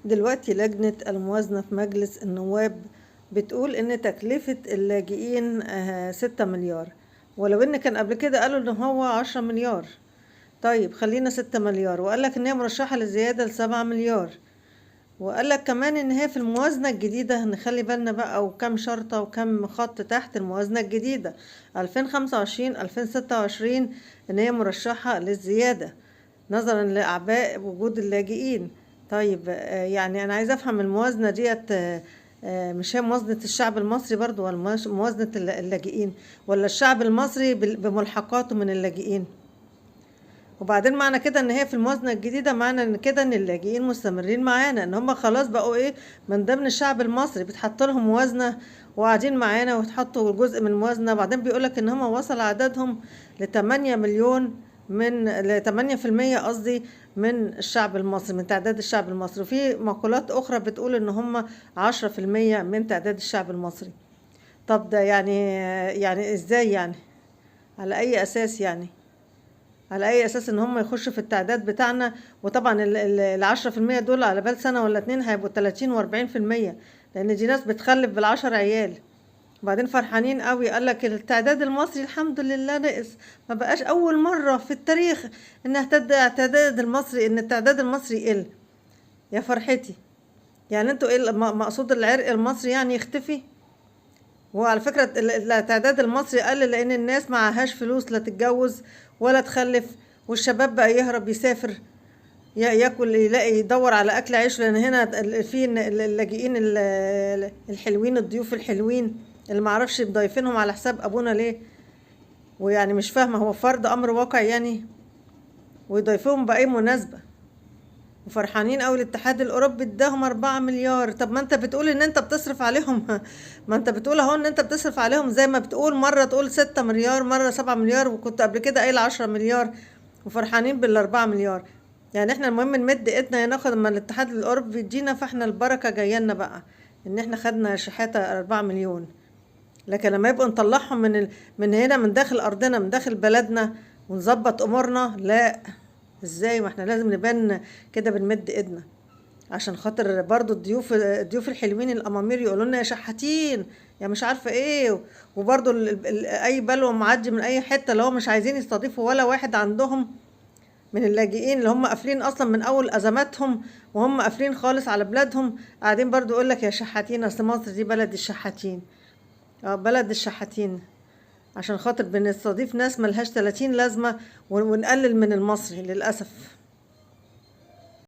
دلوقتي لجنة الموازنة في مجلس النواب بتقول إن تكلفة اللاجئين 6 مليار، ولو إن كان قبل كده قالوا إن هو 10 مليار. طيب خلينا 6 مليار، وقال لك إن هي مرشحة لزيادة ل7 مليار، وقال لك كمان إن هي في الموازنة الجديدة. نخلي بالنا بقى، وكم شرطة وكم خط تحت الموازنة الجديدة 2025 2026، إن هي مرشحة للزيادة نظرا لأعباء وجود اللاجئين. طيب يعني أنا عايزة أفهم الموازنة ديت، مش هي موازنة الشعب المصري برضو، ولا موازنة اللاجئين، ولا الشعب المصري بملحقاته من اللاجئين؟ وبعدين معنى كده ان هي في الموازنة الجديدة، معنى ان كده ان اللاجئين مستمرين معانا، ان هم خلاص بقوا ايه من ضمن الشعب المصري، بتحط لهم موازنة وقاعدين معانا وتحطوا جزء من الموازنة. بعدين بيقولك ان هم وصل عددهم ل8 مليون، من ل8% قصدي من الشعب المصري، من تعداد الشعب المصري. وفي مقولات أخرى بتقول إن هم 10% من تعداد الشعب المصري. طب ده يعني إزاي؟ يعني على أي أساس؟ يعني على اي اساس ان هم يخشوا في التعداد بتاعنا؟ وطبعا 10% دول على بال سنة ولا اتنين هيبقوا 30 و40%، لان دي ناس بتخلف بالعشر عيال. وبعدين فرحانين قوي، قال لك التعداد المصري الحمد لله نقص، ما بقاش. اول مرة في التاريخ ان التعداد المصري، ان التعداد المصري يقل. يا فرحتي، يعني انتوا ايه مقصود العرق المصري يعني يختفي؟ وعلى فكرة التعداد المصري قل لأن الناس معهاش فلوس، لا تتجوز ولا تخلف، والشباب بقى يهرب يسافر ياكل يلاقي، يدور على أكل عيش، لأن هنا في اللاجئين الحلوين، الضيوف الحلوين اللي معرفش مضايفينهم على حساب أبونا ليه، ويعني مش فاهمة هو فرض أمر واقع يعني، ويضيفوهم بأي مناسبة؟ وفرحانين قوي الاتحاد الاوروبي اداهم 4 مليار. طب ما انت بتقول ان انت بتصرف عليهم، ما انت بتقول اهو ان انت بتصرف عليهم، زي ما بتقول مرة تقول 6 مليار، مرة 7 مليار، وكنت قبل كده قايل 10 مليار، وفرحانين بال4 مليار. يعني احنا المهم نمد ايدنا يا ناخد، اما الاتحاد الاوروبي يدينا فاحنا البركة جاية لنا بقى ان احنا خدنا شحاته 4 مليون. لكن لما يبقوا نطلعهم من هنا، من داخل ارضنا، من داخل بلدنا، ونظبط امورنا، لا ازاي؟ ما احنا لازم نبان كده بنمد ايدنا عشان خاطر برضو الضيوف الحلوين الامامير يقولوا لنا يا شحاتين يا مش عارفه ايه. وبرضو اي بلوه معدي من اي حته، اللي هو مش عايزين يستضيفوا ولا واحد عندهم من اللاجئين اللي هم قافلين اصلا من اول ازماتهم وهم قافلين خالص على بلادهم، قاعدين برضو يقول لك يا شحاتين، اصل مصر دي بلد الشحاتين. بلد الشحاتين عشان خاطر بنستضيف ناس ملهاش 30 لازمة ونقلل من المصري للأسف.